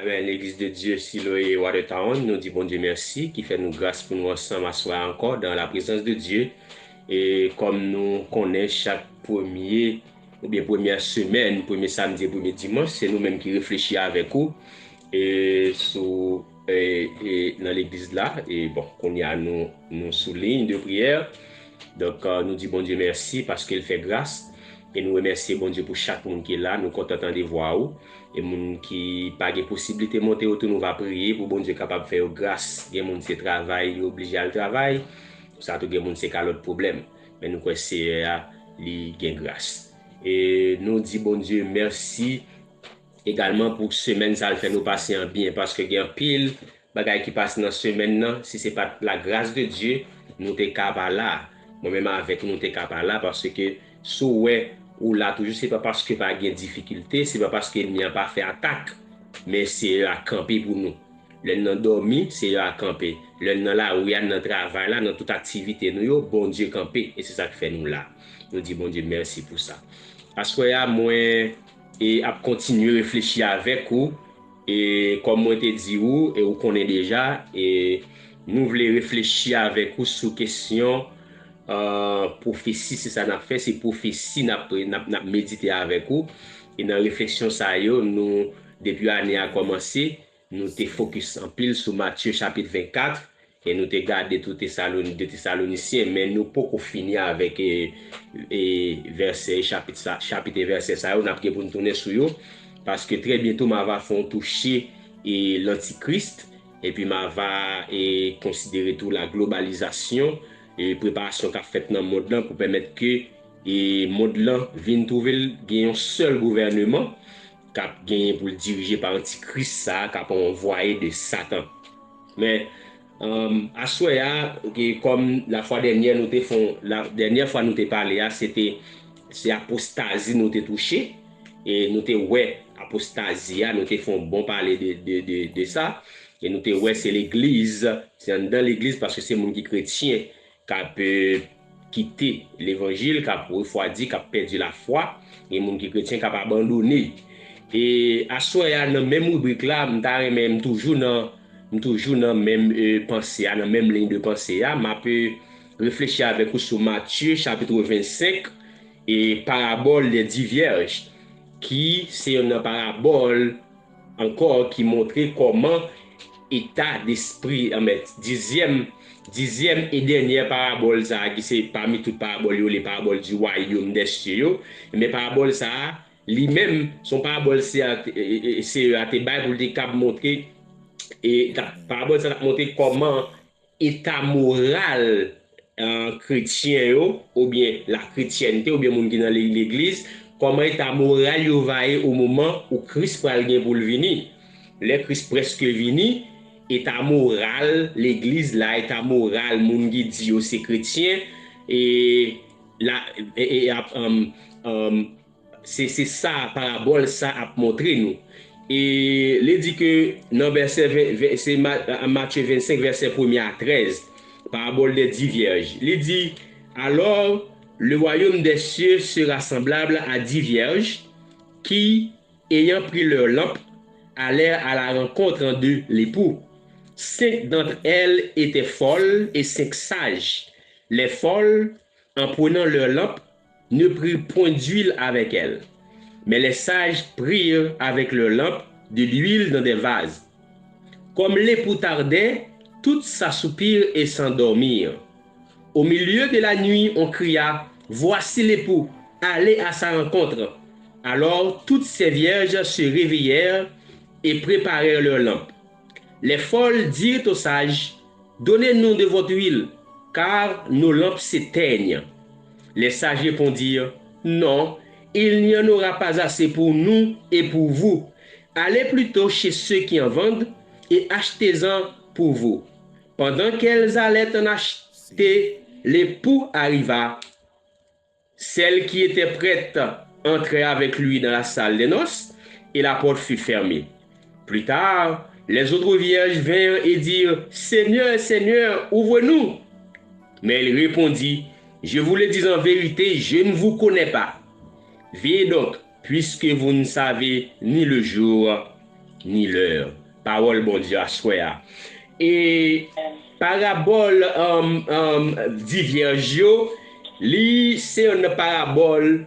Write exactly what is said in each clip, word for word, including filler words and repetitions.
Amen. Legliz de Dye Siloe Watertown, nou di Bondye mèsi ki fè nou gras pou nou ansanm aswè a ankò dan la prezans de Dye. E kòm nou konnen, chak premye oubyen premyè semèn, premye samdi e premye dimanch, se nou menm ki reflechi avèk ou e sou e, e nan legliz la. E bon, kounye a nou, nou sou liy de priyè. Donk, euh, nou di Bondye mèsi paske l fè gras. E nou remèsye Bondye pou chak moun ki la. Nou kontan tande vwa ou. E moun ki pa gen posiblite monte yo tou, nou va priye pou Bondye kapab fè yo gras. Gen moun se travay, yo oblije al travay. Sa tou gen moun se kalòt pwoblèm. Men nou kwè Seyè a, li gen gras. E nou di Bondye mèsi egalman pou semèn sa l fè nou pase an byen, paske gen anpil bagay ki pase nan semèn nan, si se pa t lagras de Dye, nou te ka pa la. Mwen menm avèk ou, nou te ka pa la, paske si w wè ou la toujou, se pa paske pa gen difikilte, se pa paske ènmi an pa fè atak, men Seyè a kanpe pou nou. Lè n nan dòmi, Seyè a kanpe. Lè n nan lari a, n nan travay la, nan tout aktivite nou yo, Bondye kanpe. E se sa k fè nou la. Nou di Bondye mèsi pou sa. Aswè a, mwen e ap kontinye reflechi avèk ou. E kòm mwen te di ou, e ou konnen deja, e nou vle reflechi avèk ou sou kesyon, euh, pwofesi, se sa n ap fè, se pwofesi n ap, n ap, n ap medite avèk ou. E nan refleksyon sa yo, nou, depi ane a kòmanse, nou te fokis anpil sou Matye chapit vennkat, e nou te gade tou Tesaloni-, de Tesalonisyen, men nou poko fini avèk, e, e, vèsè, chapit sa, chapit e vèsè sa yo, n ap gen pou n tounen sou yo, paske trè byento m ava fè yon touche, e, lantikris, epi m ava, e, konsidere tou la globalizasyon, e, preparasyon k ap fèt nan mond lan pou pèmèt ke, e, mond lan vin twouve l gen yon sèl gouvèneman k ap genyen pou l dirije pa antikris sa a k ap anvwaye de Satan. Men, um, aswè a, ok, kòm lafwa dènyè nou te fon, la dènyè fwa nou te pale a, se te, se apostazi nou te touche, e nou te wè apostazi a, nou te fon bon pale de, de, de, de sa, e nou te wè se legliz, se anndan legliz, paske se moun ki kretyen k ap, e, kite levanjil, k ap refwadi, k ap pèdi lafwa, gen moun ki kretyen k ap abandone. E aswè a, nan menm ribrik la, m ta renmen, m toujou nan, m toujou nan menm, e, panse a, nan menm liy de panse a, m ap, e, reflechi avèk ou sou Matye, chapit vennsenk, e parabòl dè di vyèj, ki se youn nan parabòl ankò ki montre kòman eta despri, anben, dizyèm, dizyèm e dènyè parabòl sa a, ki se pami tout parabòl yo, le parabòl di wayòm dè sye yo, men parabòl sa a, li menm, se yon parabòl Seyè a te, e, e, e, Seyè a te bay pou l te kab montre, e, t ap, parabòl sa a t ap montre kòman eta moral, eh, kretyen yo, oubyen lakretyènte, oubyen moun ki nan le-, legliz, kòman eta moral yo va ye o moman ou Kris pral gen pou l vini. Lè Kris prèske vini, eta moral legliz la, eta moral moun ki di yo se kretyen, e la, e, e ap, um, um, Se, se sa parabòl sa ap montre nou. E li di ke nan vèsè ven, vè, se Ma-, Matye vennsenk, vèsè premye a trèz, parabòl dè di vyèj. Li di, Alors, le royaume des cieux sera semblable à dix vierges qui, ayant pris leurs lampes, allèrent à la rencontre de l'époux. Cinq d'entre elles étaient folles et cinq sages. Les folles, en prenant leurs lampes, ne prirent point d'huile avec elles. Mais les sages prirent avec leurs lampes de l'huile dans des vases. Comme l'époux tardait, toutes s'assoupirent et s'endormirent. Au milieu de la nuit, on cria, Voici l'époux, allez à sa rencontre. Alors toutes ces vierges se réveillèrent et préparèrent leurs lampes. Les folles dirent aux sages, Donnez-nous de votre huile, car nos lampes s'éteignent. Les sages répondirent, Non, il n'y en aura pas assez pour nous et pour vous. Allez plutôt chez ceux qui en vendent et achetez-en pour vous. Pendant qu'elles allaient en acheter, l'époux arriva. Celles qui étaient prêtes entrèrent avec lui dans la salle des noces, et la porte fut fermée. Plus tard, les autres vierges vinrent et dirent, Seigneur, Seigneur, ouvre-nous. Mais il répondit, Je vous le dis en vérité, je ne vous connais pas. Veillez donc, puisque vous ne savez ni le jour ni l'heure. Pawòl Bondye aswè a. E parabòl um, um, di vyèj yo, li se yon parabòl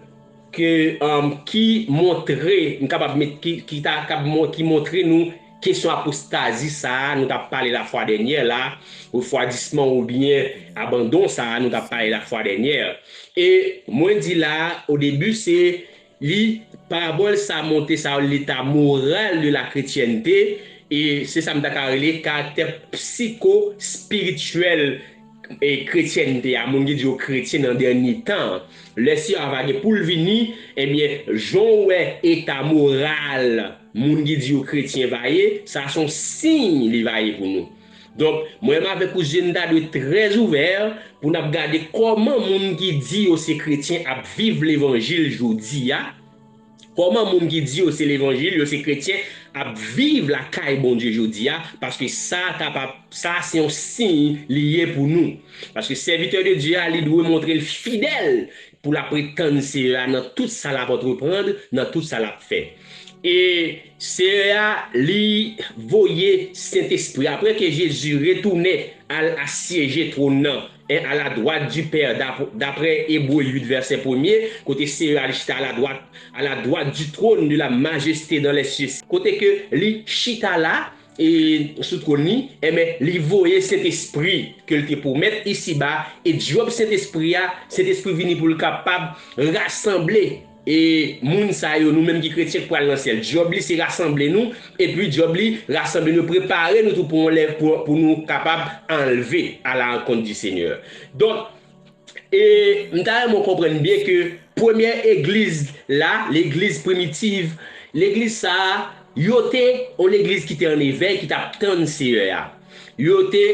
ke um, ki montre, m kapab met ki, ki, ta, kab, ki montre nou kesyon apostazi sa a, nou t ap pale lafwa dènyè la, refwadisman oubyen abandon sa a, nou t ap pale lafwa dènyè. E mwen di la, o debi, se li, parabòl sa montre sa, leta moral de la chrétienté, e se sa m ta ka rele karaktè psiko-espirityèl e kretyènte a, moun ki di yo kretyen nan dènye tan an. Lè Seyè a va gen pou l vini, ebyen, jan w wè eta moral moun ki di yo kretyen va ye, sa se yon siy li va ye pou nou. Donk, mwen menm avèk ou, je n ta dwe trè ouvè pou n ap gade kòman moun ki di yo se kretyen ap viv levanjil jodi a, kòman moun ki di yo se levanjil, yo se kretyen, ap viv lakay Bondye jodi a, paske sa kapab, sa se yon siy li ye pou nou. Paske sèvitè de Dye a, li dwe montre l fidèl pou l ap ret tann Seyè a nan tout sa l ap antreprann, nan tout sa l ap fè. E Seyè a, li voye Sentespri. Apre ke Jezi retounen al asyeje twòn nan, en, à la droite du Père, dap- daprè Ebre uit, vèsè premye, kote Seyè a, li chita à la droite, à la droite du trône de la majesté dans les cieux. Kote ke li chita la, e sou twòn li, enben, li voye Sentespri ke l te pwomèt isiba, e djòb Sentespri a, Sentespri vini pou l kapab rasanble e moun sa yo, nou menm ki kretyen k pral nan syèl. Djòb li se rasanble nou, epi djòb li rasanble nou, prepare nou tou pou yon lè, pou, pou nou kapab anlve à la rencontre du Seigneur. Donk, e m ta renmen w konprann byen ke premyè egliz la, legliz primitiv, legliz sa a, yo te yon legliz ki te an evèy, ki t ap tann Seyè a. Yo te,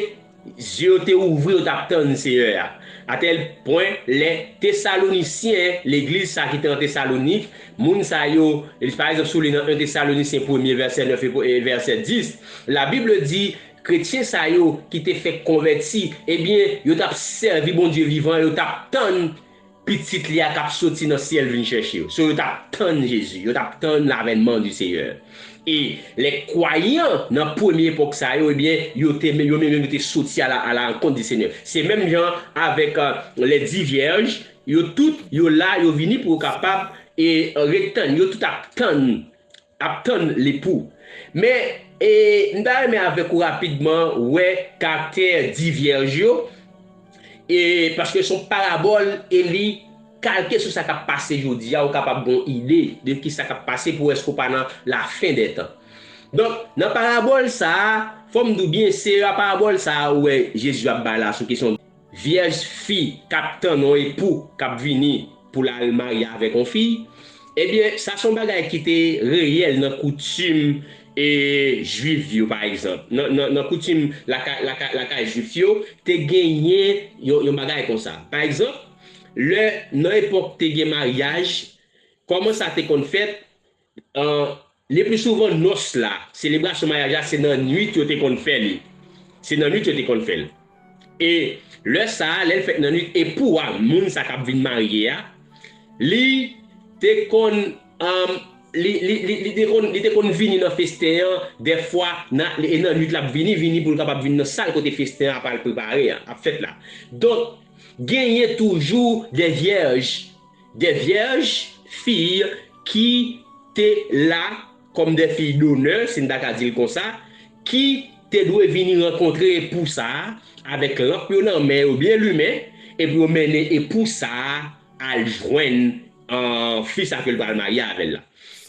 zye yo te ouvri, yo t ap tann Seyè a. Atèl pwen, lè Tesalonisyen, legliz sa ki te an Tesalonik, moun sa yo, pa egzanp, si w li nan en Tesalonisyen premye, vèsè nèf e vèsè dis, Labib di, kretyen sa yo ki te fèk konvèti, ebyen, yo t ap sèvi Bondye vivan, yo t ap tann Pitit li a k ap soti nan syèl vin chèche yo. So, yo t ap tann Jezi, yo t ap tann l'avènement du Seigneur. E lè kwayan nan premye epòk sa yo, ebyen, yo te, yo menm, yo te soti à la, à la rencontre du Seigneur. Se menm jan avèk euh, les dix vierges, yo tout, yo la, yo vini pou yo kapab e ret tann, yo tout ap tann ap tann lepou. Men, e, m ta renmen avèk ou rapidman wè karaktè dix vierges yo, e, paske se yon parabòl e li kalke sou sa k ap pase jodi a, ou kapab gen yon ide de ki sa k ap pase pou èske w pa nan lafen dè tan. Donk, nan parabòl sa a, fò m di w byen, se parabòl sa a ou wè Jezi ap bay la sou kesyon vyèj fi k ap tann yon epou k ap vini pou l al marye avèk yon fi, ebyen, sa se yon bagay ki te reyèl nan koutim e, jwif yo, pa egzanp. Nan, nan, nan koutim lakay, lakay, lakay jwif yo, te genyen yon, yon bagay konsa. Pa egzanp, lè nan epòk te gen maryaj, kòman sa te konn fèt? An, le pli souvan, nòs la, selebrasyon maryaj la, se nan nuit yo te konn fè li. Se nan nuit yo te konn fè l. E lè sa a, lè l fèt nan nuit, epou a, moun sa k ap vin marye a, li te konn, um, li, li, li, li, te konn, li te konn vini nan festen an, dèfwa, nan, e nan nuit l ap vini, vini pou l kapab vin nan sal kote festen an ap al prepare a, ap fèt la. Donk, genyen toujou de vyèj, de vyèj fi ki te la kòm de fi donè, si n ta ka di l konsa, ki te dwe vini rankontre epou sa a avèk lanp yo nan men yo byen limen, epi yo mennen epou sa a al jwenn an, fi sa ke l pral marye avè l la.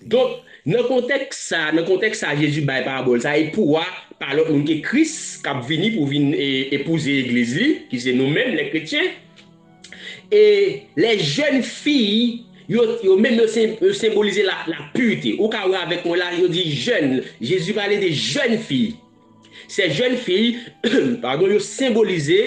Donk, nan kontèks sa, nan kontèks sa Jezi bay parabòl sa, epou a pa lòt moun ke Kris k ap vini pou vin e, epouze legliz li, ki se nou menm, lè kretyen. E les jeunes filles, yo, yo menm yo, sen- yo senbolize la, la purité. Ou ka wè avèk mwen la, yo di jèn. Jezi pale de jèn fi. Ces jeunes filles, padon, yo senbolize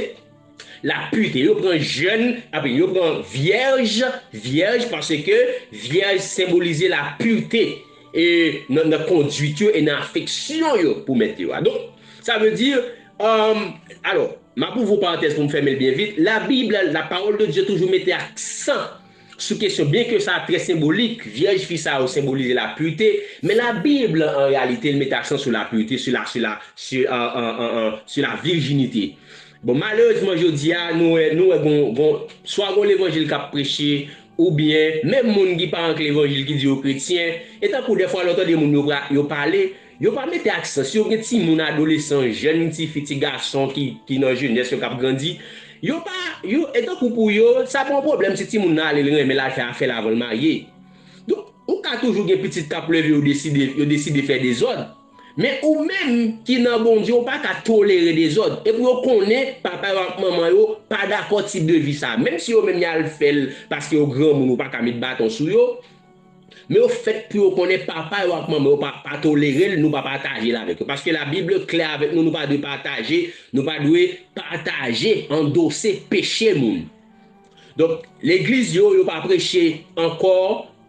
la purité. Yo pran jèn, api yo pran vyèj, vyèj, paske vyèj senbolize la purité e nan, nan konduit yo e nan afeksyon yo pou mèt yo a. Donk, sa vle di, um, alò, m ap ouvri yon parantèz pou m fèmen l byen vit. Labib, la, la parole de Dieu toujou mete aksan sou kesyon, byen ke sa trè senbolik, vyèj fi sa yo senbolize lapirite, men Labib, an reyalite, l met aksan sou lapirite, sou la, sou la, sou, an, an, an, an, sou la virjinite. Bon, malerezman, jodi a, nou wè, nou wè gon, gon, swa gon levanjil k ap preche, oubyen menm moun ki pa antre levanjil ki di yo kretyen, e tankou dèfwa lè w tande moun yo, pra- yo pale, yo pa mete aksan, si yo gen timoun, adolesan, jèn tifi, ti gason ki, ki nan jenès yo k ap grandi, yo pa, yo, e tankou pou yo, sa pa yon pwoblèm si timoun nan ale l renmen l al fè afè l avan l marye. Donk, ou ka toujou gen pitit k ap leve, yo deside, yo deside fè dezòd. Men ou menm ki nan Bondye, ou pa ka tolere dezòd. Epi yo konnen papa yo ak manman yo pa dakò tip de vi sa. Menm si yo menm y al fè l paske yo granmoun, ou pa ka met baton sou yo. Men yo fèt pou yo konnen papa yo ak manman yo pa, pa tolere l, nou pa pataje l avèk yo. Paske Labib klè avèk nou, nou pa dwe pataje, nou pa dwe pataje, andose peche moun. Donk, legliz yo, yo pa preche ankò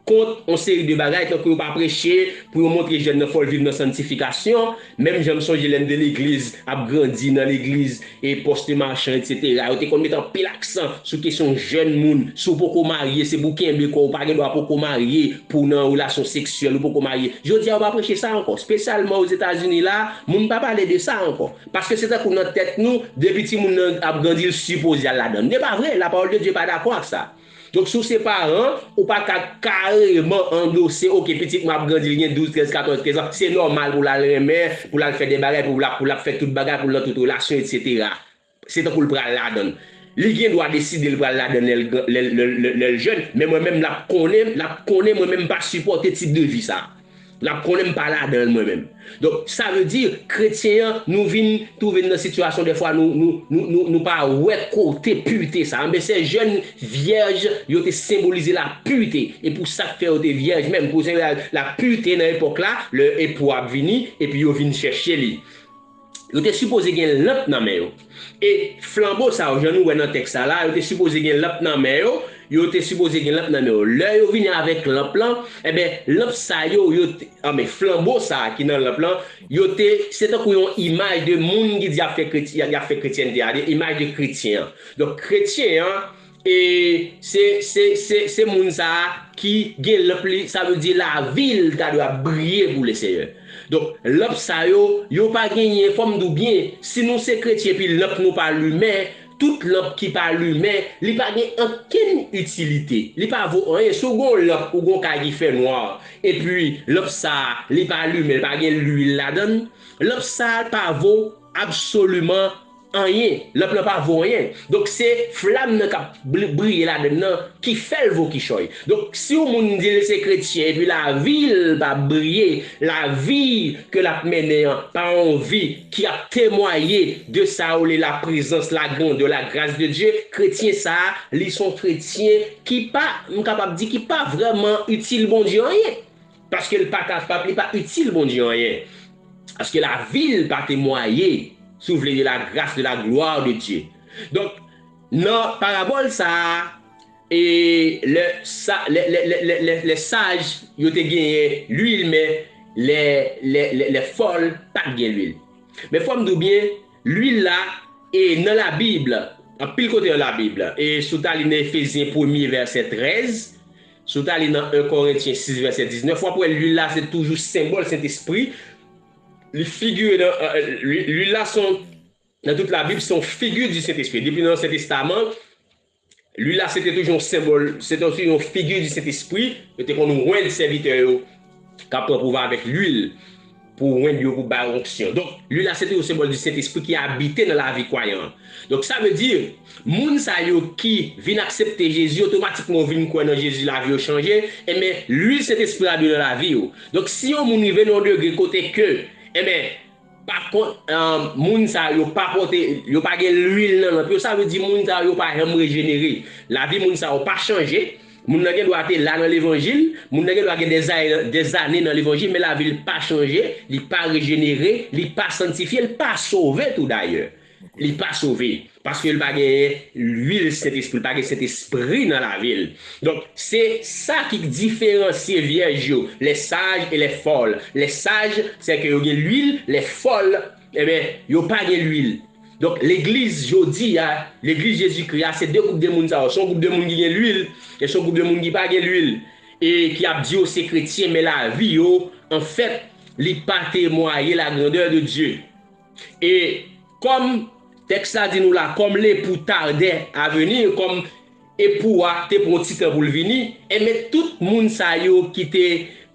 kont yon seri de bagay, tankou yo pa preche pou yo montre jèn nan fò l viv nan santifikasyon. Menm jan m sonje lè m te legliz, ap grandi nan legliz, e pòs de machan, etsetera. Yo te konn met anpil aksan sou kesyon jèn moun. Si w poko marye, se pou kenbe kò w, ou pa gen dwa poko marye pou w nan yon relasyon seksyèl, ou poko marye. Jodi a, yo pa preche sa ankò. Espesyalman Ozetazini la, moun pa pale de sa ankò. Paske se tankou nan tèt nou, depi timoun nan ap grandi, l sipoze al ladan l. Men pa vre, lapawòl de Dye pa dakò ak sa. Donk, si w se paran, ou pa ka kareman andose, oke, pitit mwen ap grandi, li gen douz, trèz, katòz, kenz an, se nòmal pou l al renmen, pou l al fè de bagay, pou l ap, pou l ap fè tout bagay, pou l nan tout relasyon, etsetera. Se tankou l pral ladan l. Li gen dwa deside l pral ladan l lè l gran- lè l- lè l- lè l- lè l jèn, men mwen menm, l ap konnen, l ap konnen mwen menm m pa sipòte tip de vi sa. L ap konnen m pa ladan l mwen menm. Donk, sa vle di, kretyen an, nou vin twouve n nan sitiyasyon dèfwa nou, nou, nou, nou, nou pa wè kote pirte sa. Enben, se jèn vyèj, yo te senbolize lapirte. E pou sa k fè yo te vyèj menm, pou se la, lapirte nan epòk la, lè epou ap vini, epi yo vin chèche li. Yo te sipoze gen lanp nan men yo. E flanbo sa yo, jan nou wè nan tèks sa la, yo te sipoze gen lanp nan men yo, yo te sipoze gen lanp nan men yo. Lè yo vini avèk lanp lan, enben, lanp sa yo, yo te, anben, flanbo sa a ki nan lanp lan, yo te, se tankou yon imaj de moun ki di y ap fè kreti- y ap fè kretyènte a, de imaj de kretyen an. Donk, kretyen an, e se, se, se, se moun sa a ki gen lanp li, sa vle di lavi l ta dwe ap briye pou Lesenyè. Donk, lanp sa yo, yo pa genyen, fò m di w byen, si nou se kretyen epi lanp nou pa limen, tout lanp ki pa limen, li pa gen okenn itilite. Li pa vo anyen. Si w gen yon lanp, ou gen yon kay ki fè nwa, epi lanp sa a, li pa limen, li pa gen lwil ladan l, lanp sa a pa vo absoliman anyen. Lanp lan pa vo anyen. Donk, se flam nan k ap bri- briye ladan l nan ki fè l vo kichòy. Donk, si yon moun di l se kretyen epi lavi l pa briye, lavi ke l ap mennen an pa yon vi ki ap temwaye de sa yo rele laprezans, lagrandè, lagras de Dye, kretyen sa a, li se yon kretyen ki pa, m kapab di, ki pa vrèman itil Bondye anyen. Paske l pa kapab, li pa itil Bondye anyen. Paske lavi l pa temwaye, si w vle, de la grâce, de la gloire de Dieu. Donk, nan parabòl sa a, e lè sa, lè, lè, lè, lè, lè, lè saj yo te genyen lwil, men lè, lè, lè, lè fòl pa t gen lwil. Men fò m di w byen, lwil la, e nan Labib, anpil kote nan Labib, e si w ta li nan Efezyen premye vèsè trèz, si w ta li nan en Korentyen sis vèsè diznèf, w ap wè lwil la se toujou senbòl Sentespri. Li figire nan, euh, lwi- lwil la se yon, nan tout Labib, se yon figi di Sentespri. Depi nan Ansyen Testaman, lwil la se te toujou yon senbòl, se te toujou yon figi di Sentespri. Yo te konn wenn sèvitè yo k ap pran pouvwa avèk lwil pou wenn yo, pou ba yo onksyon. Donk, lwil la se toujou senbòl di Sentespri ki abite nan lavi kwayan an. Donk, sa vle di, moun sa yo ki vin aksepte Jezi, otomatikman yo vin kwè nan Jezi, lavi yo chanje, enben, lwil Sentespri a dwe nan lavi yo. Donk, si yon moun rive nan yon degre kote ke, enben, pa kont, euh, moun sa yo pa pote, yo pa gen lwil nan lanp yo, sa vle di moun sa yo pa janm rejenere. Lavi moun sa yo pa chanje. Moun nan gen dwa te la nan levanjil, moun nan gen dwa gen dèzane, dèzane nan levanjil, men lavi l pa chanje, li pa rejenere, li pa sanntifye, li pa sove tou dayè. Li pa sove, paske li pa gen lwil Sentespri, li pa gen Sentespri nan lavi l. Donk, se sa ki diferansye vyèj yo, les sages et les folles. Les sages, se ke yo gen lwil, les folles, enben, yo pa gen lwil. Donk, legliz jodi a, legliz Jezikri a, se de gwoup de moun sa yo. Se yon gwoup de moun ki gen lwil, e se yon gwoup de moun ki pa gen lwil. E ki ap di yo se kretyen, men lavi yo, anfèt, li pa temwaye la grandeur de Dieu. E kòm tèks la di nou la, comme l'époux tardait à venir, kòm epou a te pran ti tan pou l vini, enben tout moun sa yo ki te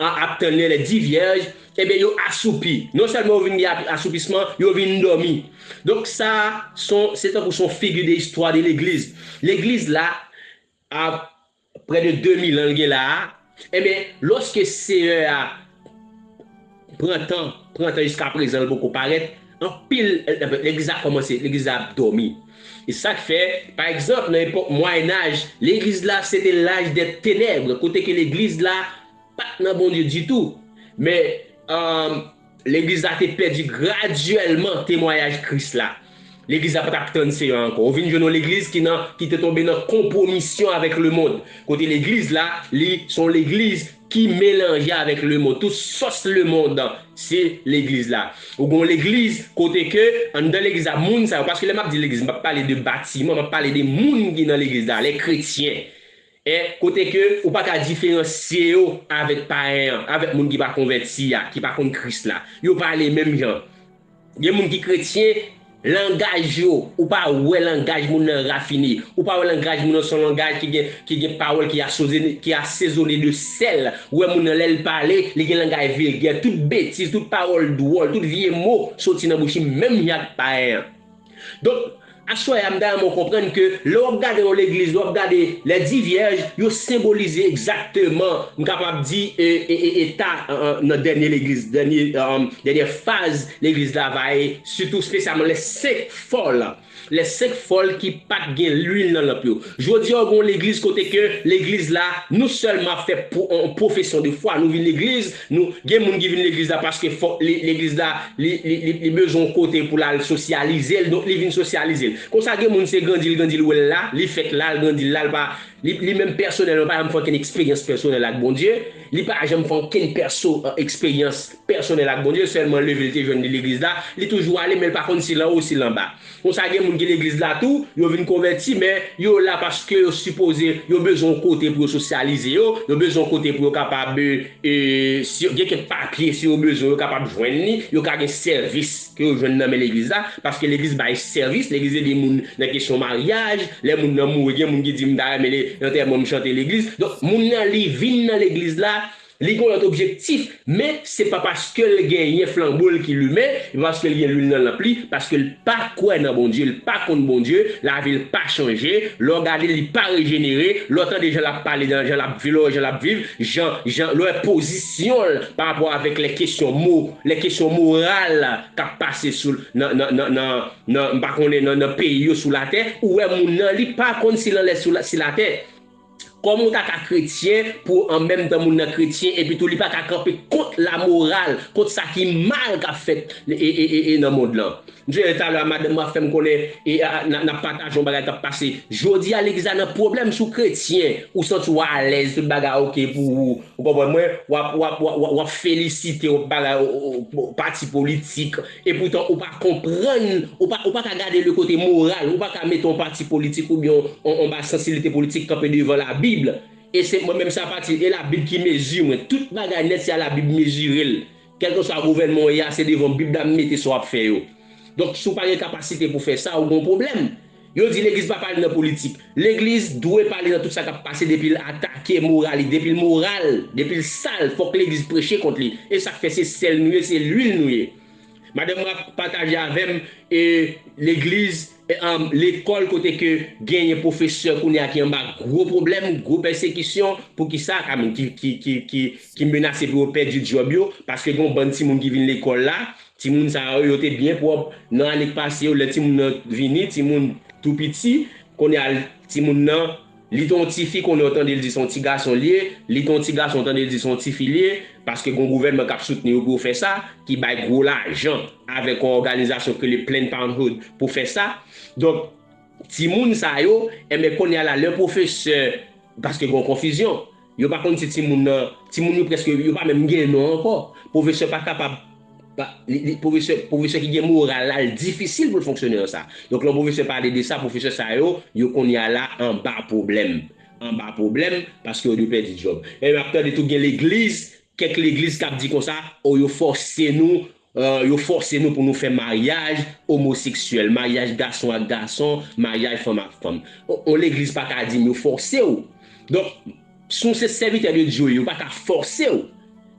an, ap tann lè di vyèj, enben yo asoupi. Non sèlman yo vin gen ap- asoupisman, yo vin dòmi. Donk sa, son, se tankou son figi de istwa de legliz. Legliz la, a prè de de mil an l gen la a, enben, lòske Seyè a pran tan, pran tan jiska prezan, l poko parèt, anpil, legliz la kòmanse, legliz la ap dòmi. E sa k fè, pa egzanp, nan epòk Mwayennaj, legliz la se te laj dè tenèb, kote ke legliz la pa t nan Bondye ditou. Men, um, legliz la te pèdi gradyèlman temwayaj Kris la. Legliz la pa t ap tann Seyè a ankò. Ou vin jwenn yon legliz ki nan, ki te tonbe nan konpwomisyon avèk lemonn. Kote legliz la, li se yon legliz ki melanje avèk lemonn. Tout sòs lemonn, se legliz la. Ou gen yon legliz kote ke, anndan legliz la, moun sa yo, paske lè m ap di legliz, m p ap pale de batiman, m ap pale de moun ki nan legliz la, les chrétiens. E kote ke ou pa ka diferansye yo avèk payen an, avèk moun ki pa konvèti a, ki pa konn Kris la. Yo pale menm jan. Gen moun ki kretyen, langaj yo, ou pa wè langaj moun nan rafine. Ou pa wè langaj moun nan se yon langaj ki gen, ki gen pawòl ki asozone, ki asezone de sèl. Ou wè moun nan lè l pale, li gen langaj vilgè, tout betiz, tout pawòl dwòl, tout vye mo soti nan bouch li, menm jan ak payen an. Donk, aswè a, m ta renmen w konprann ke lè w ap gade yon legliz, lè w ap gade les dix vierges, yo senbolize egzakteman, m kapab di, e, e, e, eta, e, e, nan dènye legliz, dènye, e, dènye faz legliz la va ye, sitou espesyalman les cinq folles. Les cinq folles ki pa t gen lwil nan lanp yo. Jodi a, w gen yon legliz kote ke legliz la, nou sèlman ap fè pou, yon pwofesyon de fwa. Nou vin legliz, nou, gen moun ki vin legliz la paske fò, li, legliz la, li, li, li, li bezwen yon kote pou l al sosyalize l, donk li vin sosyalize l. Konsa, gen moun se grandi l, grandi l, wè l la, li fèt la, l grandi l la, l pa, li, li menm pèsonèlman, pa janm fè okenn eksperyans pèsonèl ak Bondye, li pa janm fè okenn pèso, e, eksperyans pèsonèl ak Bondye, sèlman leve l te jwenn li legliz la, li toujou ale, men l pa konn si l anwo, si l anba. Konsa, gen moun ki legliz la tou, yo vin konvèti, men yo la paske yo sipoze, yo bezwen yon kote pou yo sosyalize yo, yo bezwen yon kote pou yo kapab, e, si gen kèk papye, si yo bezwen, yo kapab jwenn li, yo ka gen sèvis ke yo jwenn nan men legliz la, paske legliz bay sèvis, legliz ede moun nan kesyon maryaj, lè moun nan mouri, gen moun ki di, "M ta renmen antèman m chante legliz." Donk, moun nan, li vin nan legliz la, li gen yon lòt objektif, men se pa paske l genyen flanbo l ki limen, e pa paske l gen lwil nan lanp li, paske l pa kwè nan Bondye, l pa konn Bondye, lavi l pa chanje, lè w gade l, li pa rejenere, lè w tande jan l ap pale, jan l ap viv, lè w wè jan l ap viv, jan, jan, lè w wè pozisyon l pa rapò avèk lè kesyon mo, lè kesyon moral k ap pase sou, nan, nan, nan, nan, nan, m pa konnen, nan, nan peyi yo sou latè, ou wè moun nan, li pa konn si l anlè sou la, si latè. Kòman w ta ka kretyen pou an menm tan moun nan kretyen epi tou li pa ka kanpe kont lamoral, kont sa ki mal k ap fèt e, e, e, e nan mond lan? M sonje talè a madanm mwen ap fè m konnen e a, n ap, n ap pataje yon bagay k ap pase. Jodi a legliz la nan pwoblèm sou kretyen, ou santi w alèz, tout bagay oke pou ou. Ou konprann mwen? W ap, w ap, w ap, w ap, w ap felisite yon bagay, o, o, o, pati politik. Epoutan, ou pa konprann, ou pa, ou pa ka gade le kote moral, ou pa ka mete yon pati politik oubyen yon, yon, yon ba sansibilite politik kanpe devan Labib. E se mwen menm sa pati, e Labib ki mezi mwen. Tout bagay nèt, se a Labib mezire l. Kèlkeswa gouvènman w ye a, se devan Bib la m mete sa w ap fè yo. Donk, si w pa gen kapasite pou fè sa, ou gen yon pwoblèm. Yo di legliz pa pale nan politik. Legliz dwe pale nan tout sa k ap pase depi l atake moral li, depi l moral, depi l sal, fòk legliz preche kont li. E sa k fè se sèl nou ye, se lwil nou ye. Madanm mwen ap pataje avè m, e legliz, e, um, lekòl kote ke genyen pwofesè kounye a ki anba gwo pwoblèm, gwo pèsekisyon, poukisa, I mean, ki, ki, ki, ki, ki menase pou yo pèdi djòb yo, paske gen yon bann timoun ki vin lekòl la, timoun sa yo, yo te byen pwòp nan ane k pase yo, lè timoun nan vini, timoun tou piti, kounye a, timoun nan, li te yon tifi, kounye a w tande l di se yon ti gason l ye, li te yon ti gason, w tande l di se yon tifi l ye, paske gen yon gouvènman k ap soutni yo pou yo fè sa, ki bay gwo lajan avèk yon òganizasyon ki rele Planned Parenthood pou fè sa. Donk, timoun sa yo, enben, kounye a la, lè pwofesè, paske gen yon konfizyon, yo pa konn si timoun nan, timoun yo prèske, yo pa menm gen non ankò. Pwofesè pa kapab pa, li, li, pwofesè, pwofesè ki gen moral la, l difisil pou l fonksyone nan sa. Donk, lè yon pwofesè pale de sa, pwofesè sa yo, yo kounye a la anba pwoblèm. Anba pwoblèm, paske yo dwe pèdi djòb. E m ap tande tou gen legliz, kèk legliz k ap di konsa, o, yo fòse nou, euh, yo fòse nou pou nou fè maryaj omoseksyèl, maryaj gason ak gason, maryaj fanm ak fanm. On, on legliz pa ka di m yo fòse w. Donk, si w se sèvitè de Dye, yo pa ka fòse w.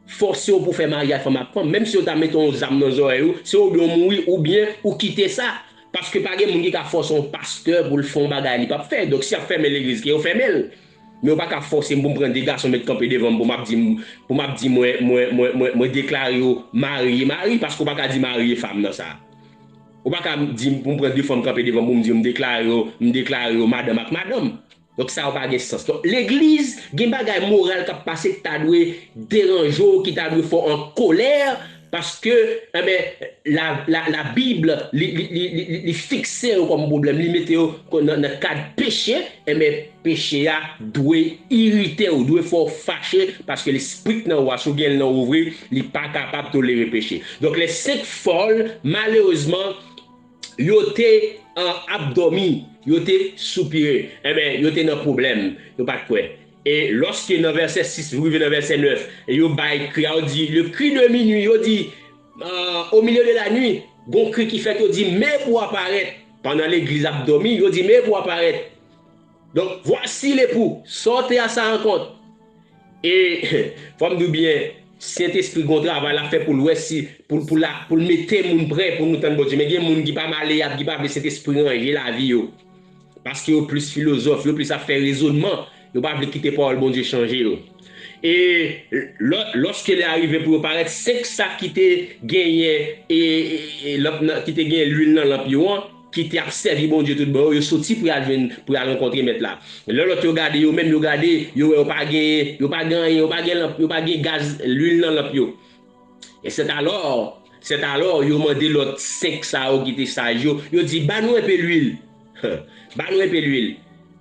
Fòse w pou fè maryaj fanm ak fanm. Menm si yo ta mete yon zam nan zòrèy ou, se oubyen w mouri, oubyen ou kite sa. Paske pa gen moun ki ka fòse yon pastè pou l fè yon bagay li p ap fè. Donk, si y ap fèmen legliz, ke yo fèmen l. Men yo pa ka fòse m pou m pran de gason met kanpe devan m pou m ap di m, pou m ap di mwen, mwen, mwen, mwen, mwen deklare yo mari e mari, paske w pa ka di mari e fanm nan sa. Ou pa ka di m pou m pran de fanm kanpe devan m pou m di yo m deklare yo, m deklare yo madanm ak madanm. Donk, sa yo pa gen sans. Donk, legliz, gen bagay moral k ap pase ki ta dwe deranje w, ki ta dwe fè w an kolè, paske, enben, la, la, la Bib, li, li, li, li, li, li fikse yo kòm pwoblèm, li mete yo kò-, nan, nan kad peche, enben, peche a dwe irite w, dwe fè w fache, paske lespri k nan ou a, si w gen l nan ou vre, li pa kapab tolere peche. Donk, les cinq folles, malerezman, yo te, euh, ap dòmi, yo te soupire, enben, yo te nan pwoblèm, yo pa t kwè. E lòske nan vèsè sis rive nan vèsè nèf, yo bay kri a, yo di, le cri de minuit, yo di, euh, au milieu de la nuit, gon kri ki fèt, yo di, men epou a parèt. Pandan legliz ap dòmi, yo di, men epou a parèt. Donk, voici l'époux, sortez à sa rencontre. E, fò m di w byen, Sentespri gon travay l ap fè pou l wè si, pou, pou, la, pou l mete moun prè pou nou tann Bondye. Men gen moun ki pa maleyab, ki pa vle Sentespri ranje lavi yo. Paske yo plis filozòf, yo plis ap fè rezònman, yo pa vle kite pawòl Bondye chanje yo. E lò, lòske lè a rive pou yo parèt, senk sa ki te genyen, e, e, e, lanp nan, ki te genyen lwil nan lanp yo an, ki te ap sèvi Bondye tout bon yo, yo soti pou y al jwenn, pou y al rankontre Mèt la. Lè lòt yo gade, yo menm yo gade, yo wè yo pa gen, yo pa gen anyen, yo pa gen lanp, yo pa gen gaz, lwil nan lanp yo. E sètalò, sètalò, yo mande lòt senk sa yo ki te saj yo, yo di, ba nou enpe lwil. Ba nou enpe lwil.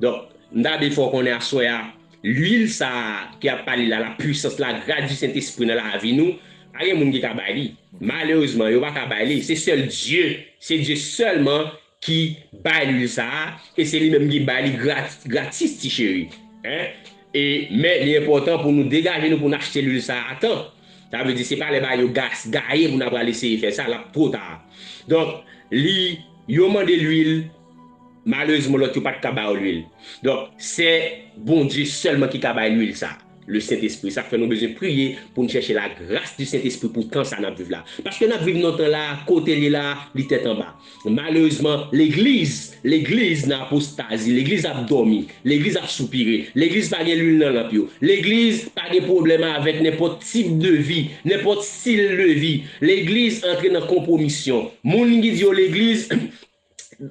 Donk, m ta vle fè w konnen aswè a, lwil sa a ki ap pale la, la puissance, la grâce du Saint-Esprit nan lavi nou, pa gen moun ki ka bay li. Malerezman, yo pa ka bay li. Se sèl Dye, se Dye sèlman ki bay lwil sa a, e se li menm ki bay li grat-, gratis, ti cheri. Hein? E, men li enpòtan pou nou degaje nou pou n achte lwil sa a a tan. Sa vle di, se pa lè bagay yo gas-, gaye pou n ap pral eseye fè sa, l ap twò ta. Donk, li, yo mande lwil, malerezman, lòt yo pa t ka ba yo lwil. Donk, se Bondye sèlman ki ka bay lwil sa, le Sentespri. Sa k fè nou bezwen priye pou n chèche la gras di Sentespri pou tan sa n ap viv la. Paske n ap viv nan tan la, kote l ye la, li tèt anba. Malerezman, legliz, legliz nan apostazi, legliz ap dòmi, legliz ap soupire, legliz pa gen lwil nan lanp yo, legliz pa gen pwoblèm avèk nenpòt tip de vi, nenpòt stil de vi, legliz antre nan konpwomisyon. Moun ki di yo legliz,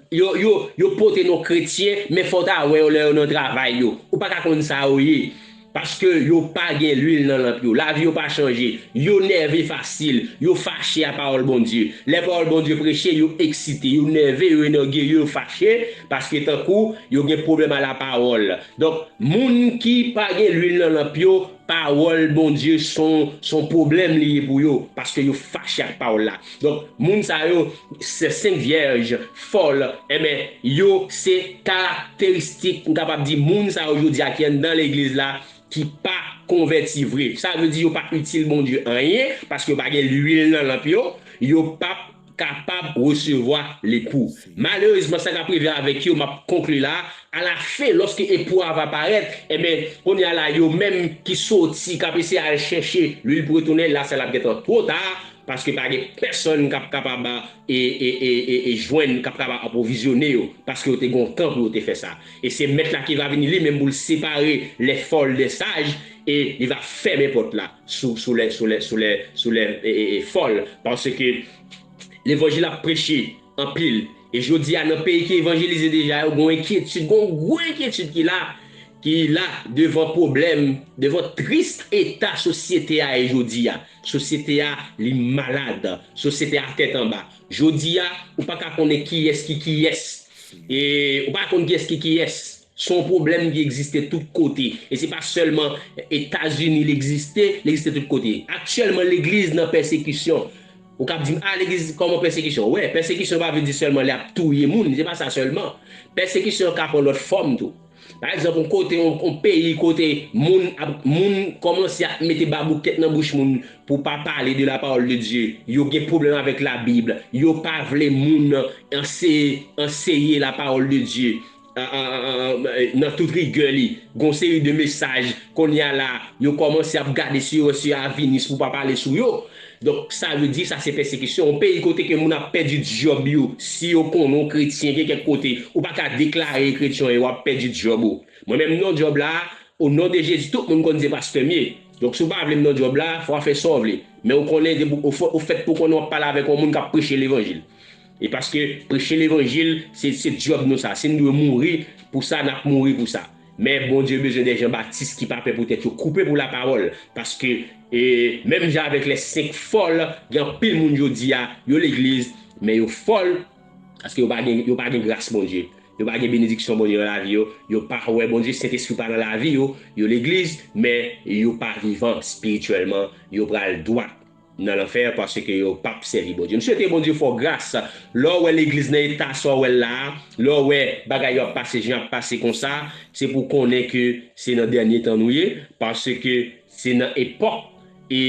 yo, yo, yo pote non kretyen, men fò w ta wè yo lè yo nan travay yo. Ou pa ka konn sa yo ye. Paske yo pa gen lwil nan lanp yo. Lavi yo pa chanje. Yo nève fasil. Yo fache a pawòl Bondye. Lè pawòl Bondye preche, yo eksite. Yo nève, yo enègyeye, yo fache. Paske tankou yo gen pwoblèm a lapawòl. Donk, moun ki pa gen lwil nan lanp yo, pawòl Bondye se yon, se yon pwoblèm li ye pou yo. Paske yo fache ak pawòl la. Donk, moun sa yo, se senk vyèj fòl, enben, yo se karakteristik, m kapab di, moun sa yo jodi a ki anndan legliz la, ki pa konvèti vre. Sa vle di yo pa itil Bondye anyen, paske yo pa gen lwil nan lanp yo, yo p ap kapab resevwa lepou. Malerezman, sa k ap rive avèk yo, m ap konkli la, alafen, lòske epou a va parèt, enben, kounye a la, yo menm ki soti, k ap eseye al chèche lwil pou retounen, la, sa l ap gentan twò ta, paske pa gen pèsonn k ap kapab, e, e, e, e, e jwenn, k ap kapab apwovizyone yo, paske yo te gen yon tan pou yo te fè sa. E se Mèt la ki va vini li menm pou l separe les folles des sages, e li va fèmen pòt la sou, sou les, sou les, sou les, sou les, e, e, e, folles, paske levanjil ap preche anpil. E jodi a, nan peyi ki evanjelize deja yo, gon enkyetid, gon gwo enkyetid ki la, ki la devan pwoblèm, devan tris eta sosyete a ye jodi a. Sosyete a, li malad. Sosyete a tèt anba. Jodi a, ou pa ka konnen kiyès ki kiyès. E ou pa konn kiyès ki kiyès. Se yon pwoblèm ki egziste tout kote. E se pa sèlman Etazini li egziste, li egziste tout kote. Aktyèlman, legliz nan pèsekisyon. Ou kab di m, "A, legliz, kòman pèsekisyon?" Wè, pèsekisyon pa vle di sèlman lè y ap touye moun, se pa sa sèlman. Pèsekisyon ka pran lòt fòm tou. Pa egzanp, yon kote, yon, yon peyi kote moun ap, moun kòmanse ap mete baboukèt nan bouch moun pou pa pale de la parole de Dieu. Yo gen pwoblèm avèk Labib. Yo pa vle moun anseye, anseye la parole de Dieu. An, an, an, an, nan tout rigè li. Gon seri de mesaj, kounye a la, yo kòmanse ap gade si yo, si yo avinis pou pa pale sou yo. Donk, sa vle di sa se pèsekisyon. Yon peyi kote ke moun ap pèdi djòb yo, si yo konnen yon kretyen gen kèk kote, ou pa ka deklare kretyen w ap pèdi djòb ou. Mwen menm nan djòb la, o non de Jezi, tout moun konn se pastè m ye. Donk, si w pa vle m nan djòb la, fò w fè sa w vle. Men ou konnen, depi ou fè, ou fèt pou konnen w ap pale avèk yon moun k ap preche levanjil. E paske preche levanjil, se, se djòb nou sa. Si n dwe mouri pou sa, n ap mouri pou sa. Men Bondye bezwen de Jan Batis ki pa pè pou tèt yo koupe pou lapawòl. Paske, e, menm jan avèk lè senk fòl, gen anpil moun jodi a, yo legliz, men yo fòl, paske yo pa gen, yo pa gen gras Bondye. Yo pa gen benediksyon Bondye nan lavi yo. Yo pa wè Bondye, Sentespri pa nan lavi yo. Yo legliz, men yo pa vivan espirityèlman. Yo pral dwat nan lanfè paske yo p ap sèvi Bondye. M swete Bondye fè w gras. Lè w wè legliz nan eta sa w wè l la a, lè w wè bagay yo ap pase jan y ap pase konsa, se pou w konnen ke se nan dènye tan nou ye, paske se nan epòk e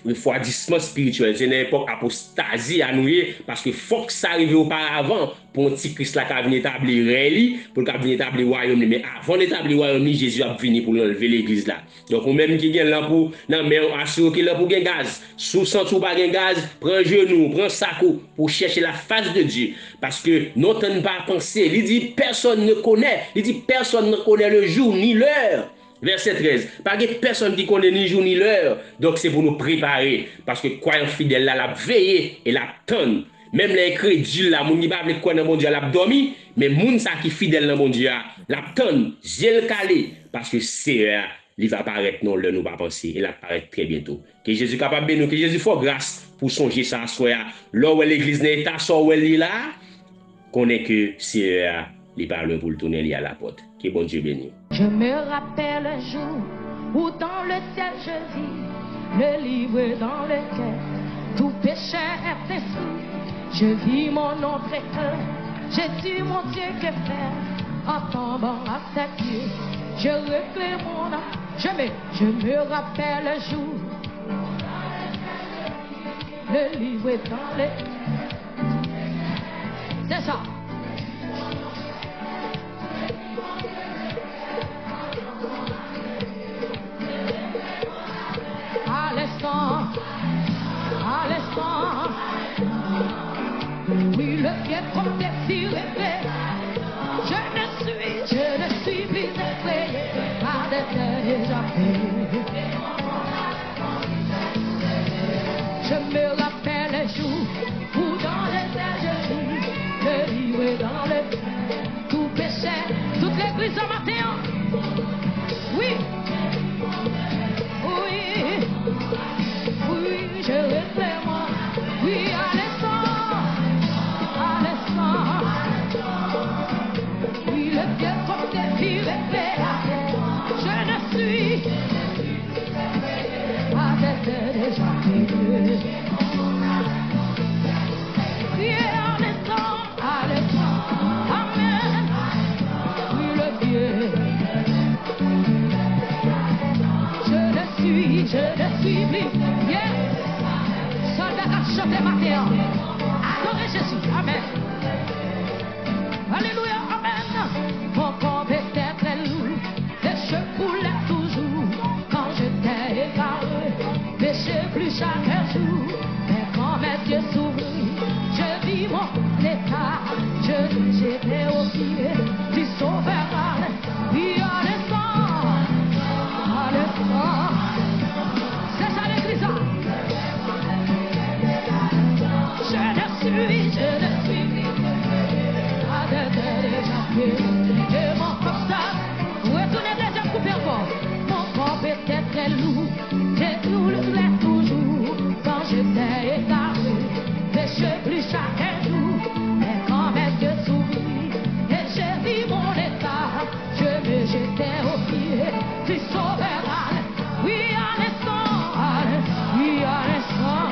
refwadisman espirityèl, se nan epòk apostazi a nou ye, paske fòk sa rive oparavan pou antikris la ka vin etabli rèy li, pou l ka vin etabli wayòm li. Men avan l etabli wayòm li, Jezi ap vini pou l anlve legliz la. Donk, ou menm ki gen lanp ou nan men w, asire w ke lanp ou gen gaz. Si w santi w pa gen gaz, pran jenou w, pran sak ou, pou w chèche la face de Dieu. Paske non tan n pa panse, li di, personne ne connaît. Li di, personne ne connaît le jour ni l'heure. Vèsè trèz. Pa gen pèsonn ki konnen ni jou ni lè. Donk, se pou nou prepare. Paske kwayan fidèl la, l ap veye e l ap tann. Menm lè enkredil la, moun ki pa vle kwè nan Bondye a, l ap dòmi. Men moun sa ki fidèl nan Bondye a, l ap tann, zye l kale. Paske Seyè a, li va parèt nan yon lè nou pa panse. E l ap parèt trè byento. Ke Jezi kapab beni w. Ke Jezi fè w gras pou w sonje sa aswè a. Lè w wè legliz nan eta sa w wè l ye la a, konnen ke Seyè a, li pa lwen pou l tounen, li alapòt. Ke Bondye beni w. Je me rappelle un jour où dans le ciel je vis le livre dans lequel tout pécheur est inscrit. Je vis mon nom très clair. Jésus, mon Dieu, que faire en tombant à ses pieds? Je reclais mon âme. Je me, je me rappelle un jour le livre dans le... C'est ça. À l'instant, à l'instant, oui, le ciel comme désiré. Je ne suis, je ne suis plus effrayé par des dangers déjà payés. Je me rappelle un jour où dans les airs je vis le livre dans le tout pécheur. Toute l'église ce matin. Oui. Oui. Oui, je réclame. Oui, à l'instant. À l'instant. Oui, le ciel comme des fils éclairés. Je ne suis pas déjà prié. Priez en même temps. Amen. Oui, le Dieu. Je ne suis, je ne suis plus. Yes. Sòlda k ap chante maten an. Adore Jezi. Amen. Alelouya. Amen. Mon corps peut être lourd. Les cheveux coulent toujours quand j'étais égaré. Mes cheveux chaque jour, mais quand mes yeux s'ouvrirent, je vis mon état. Je, j'étais au pied du Sauveur. Oui, à l'instant, à l'instant. C'est ça l'église, hein. Je ne suis, je ne suis pas de, de, de, de, de mon constat. Retournez deuxième couplet encore. Mon corps peut être très lourd, j'ai tout le flèche toujours. Quand j'étais égaré, péché plus chaque jour. Mais quand mes yeux s'ouvrirent et j'ai vu mon état, je me jetais au pied du Sauveur. Oui, à l'instant, oui, à l'instant.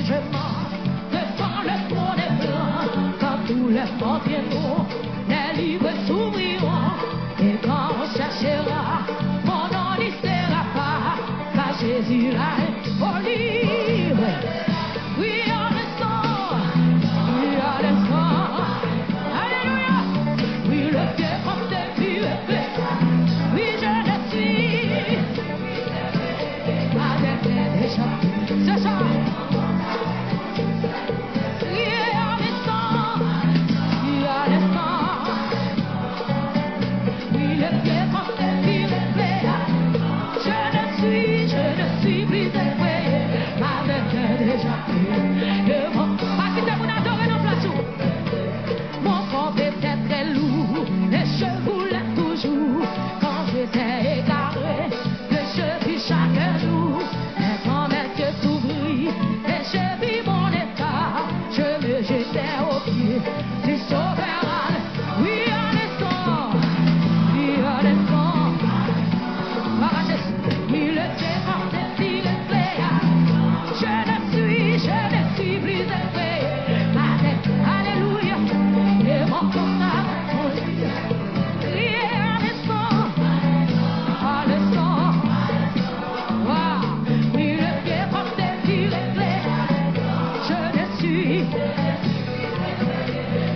Devant le trône blanc, quand tous les morts viendront, les livres s'ouvriront, et quand on cherchera, mon nom n'y sera pas, car Jésus l'a. Olive, we are the song, we are the song. Alléluia. Oui, le vieux compte de vie est plein. Oui, je le suis. C'est ça. Priez en laissant, priez en laissant. Oui, le vieux compte de vie est plein. Je ne suis, je ne suis plus effrayé. Ma tête est déjà prise. Devant. Pa kite moun adore nan plas ou. Mon corps peut-être très lourd, et je voulais toujours, quand j'étais égaré, que je vis chaque jour un grand merveilleux s'ouvrit, et je vis mon état, je me jetais aux pieds du Sauveur. Oui, en laissant, oui, en laissant. Gloire à Jésus. Oui, le Dieu forte, il est clair. Je ne suis, je ne suis plus effrayé. Amen. Alléluia. Et mon corps a répondu. Priez en laissant, en laissant. Waouh. Oui, le Dieu forte, il est clair. Je ne suis,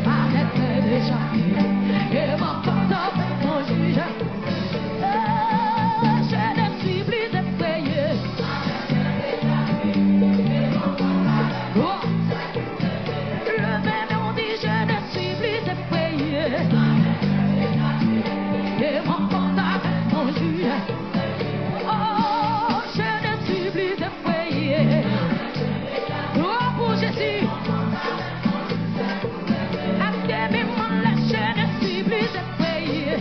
ma tête est déjà. Et mon corps a répondu. Je ne suis plus effrayé. Oh. Leve men, di, je ne suis plus effrayé. Et mon corps a répondu. Oh, je ne suis plus effrayé. Gloire pour Jésus. Acte mes mains, je ne suis plus effrayé.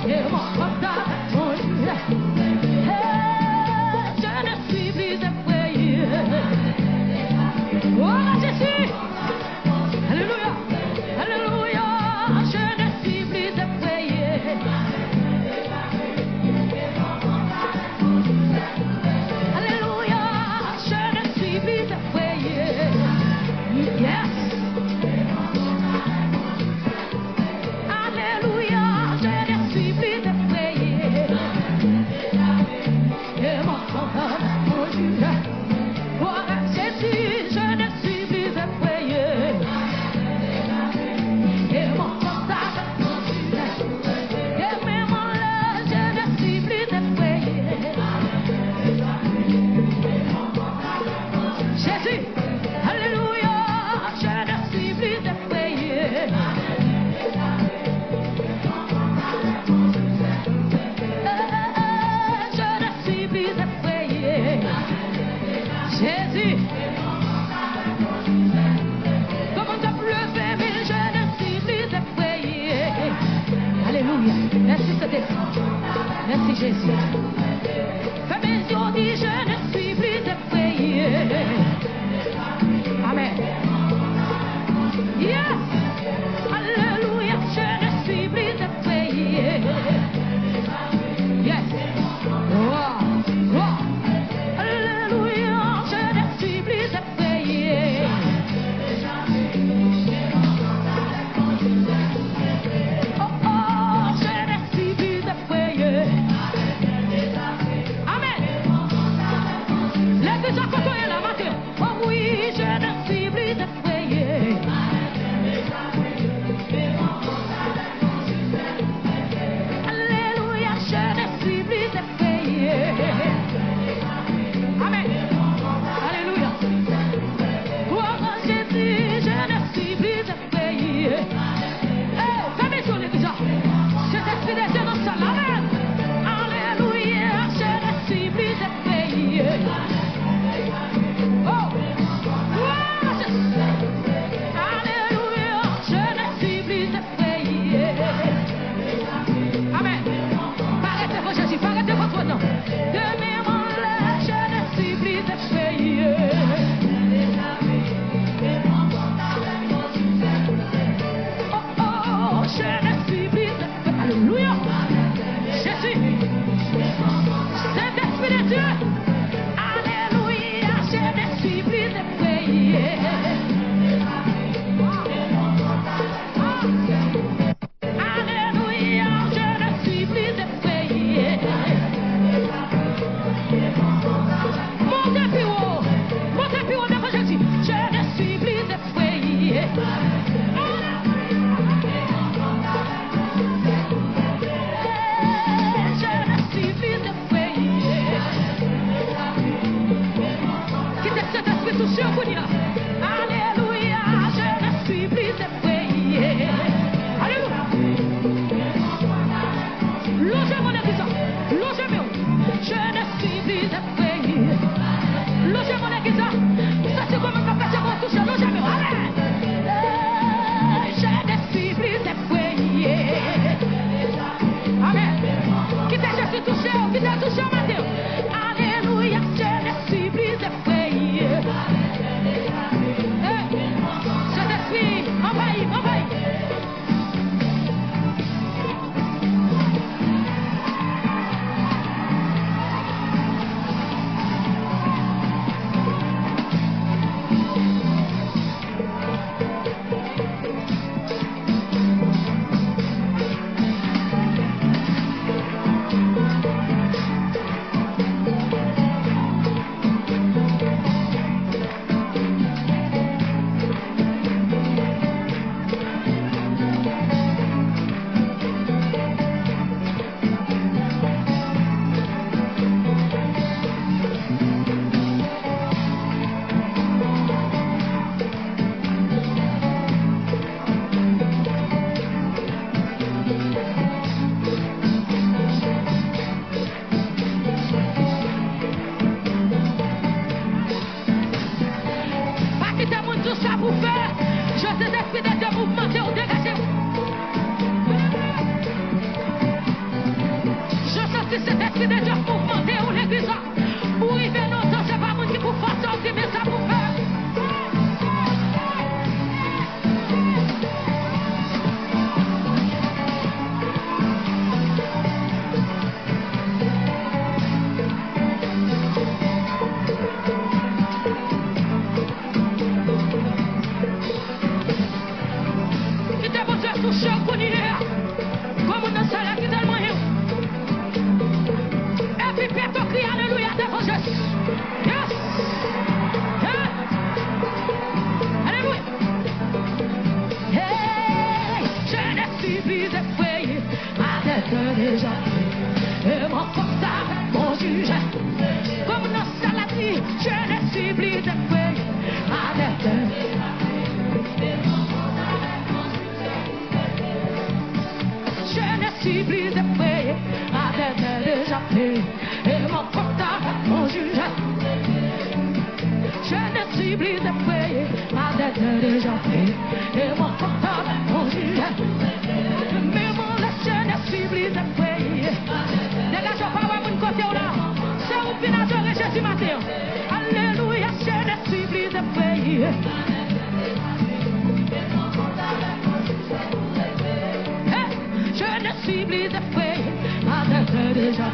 Et mon pantalon, eh, je ne suis plus effrayé. Gloire à Jésus. Alléluia. Alléluia. Je ne suis plus effrayé. Alléluia, je ne suis plus effrayé. Yes. Alléluia, je ne suis plus effrayé. Et mon sauveur, mon Dieu. Gloire à Jésus, je ne suis plus effrayé. Et mon sauveur, mon Dieu. Et même en l'air, je ne suis plus effrayé. Jésus, alléluia, je ne suis plus effrayé. Je ne suis plus effrayé. Jésus. Kòman w ap leve men, je ne suis plus effrayé. Alléluia. Merci, Saint-Esprit. Merci, Jésus. Fèmen zye w, di, je ne suis plus effrayé. Amen. Yes. Alléluia, je ne suis plus effrayé. Yes. Gloire, gloire. Alléluia, je ne suis plus effrayé. Oh, oh, je ne suis plus effrayé. Amen. Legliz la, kote w ye la, maten? Oh oui, je ne suis plus effrayé. Alléluia, je ne suis plus effrayé. Amen. Alléluia. Gloire à Jésus, je ne suis plus effrayé. Hey, fèmen zye w, legliz la. Sentespri de Dye nan sal la. Amen. Alléluia, je ne suis plus effrayé. Sentespri de Dye mouvmante w, degaje w. Jan santi Sentespri de Dye mouvmante w, legliz la. Ou rive nan tan, se pa moun ki pou fòse w, di men sa pou fè. Kite Bondye touche w kounye a. Gwo moun nan sal la ki tèlman yo. Epi pèt ou kriye alelouya devan Jezi. Yes! Hey! Alelouya! Hey! Je ne suis plus effrayé. Avec un déjà et mon compte avec mon juge. Comme dans Salati, je ne suis plus effrayé. Avec un je ne suis plus effrayé. Avec un déjà et mon compte avec mon juge. Je ne suis plus effrayé. Avec un déjà et mon compte avec mon juge. Mais mon la je ne suis plus effrayé. Degaje w, pa wè moun kote w la. Se ou k vin adore Jezi maten an. Alelouya, je ne suis plus effrayé. Hey, je ne suis plus effrayé. Avec un déjà